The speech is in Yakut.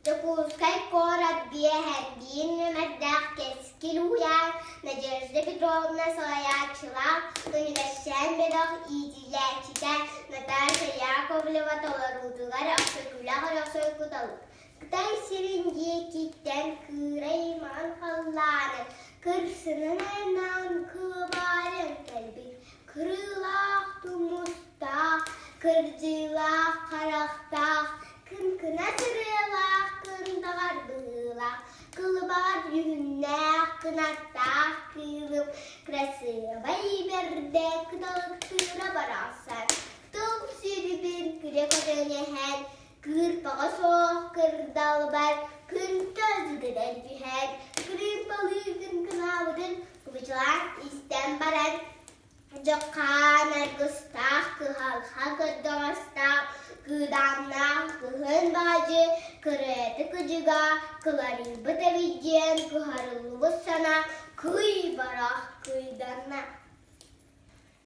Дьокуускай куорат биэһэн биир нүөмэрдээх Кэскил уһуйаан Надежда Петровна салайааччылаах Күнүгэсчээн бөлөх иитиллээччитэ Наташа Яковлева толоруутугар Өксөкүлээх Өлөксөй Куталык Кытай сирин диэкиттэн кыырай маҥан халлааны кырсынан айаннаан кылабаайан кэлбит кырыылаах тумустаах, кырдьыылаах харахтаах, кыҥкынас ырыалаах, кындаҕар быһыылаах, кылыбаҕар дьүһүннээх, кынаттаах кыылым, красивай бэрдэ кыталыктыыра барахсан, тыл сүрүбүн күлэ көтөн иһэн, кыырпаҕа суох кырдалбар күнтэн гынан түһэн, кырыымпалыы кыҥкынаабытын кубучулаан истэн баран, Дьаххаан аргыстаах, кыһалҕа кырдьаҕастаах, кыыдааннаах кыһын баадьы, кырыата кыдьыга, кыларыйбыт эбит диэн кыһарыллыбыт санаа кый барах.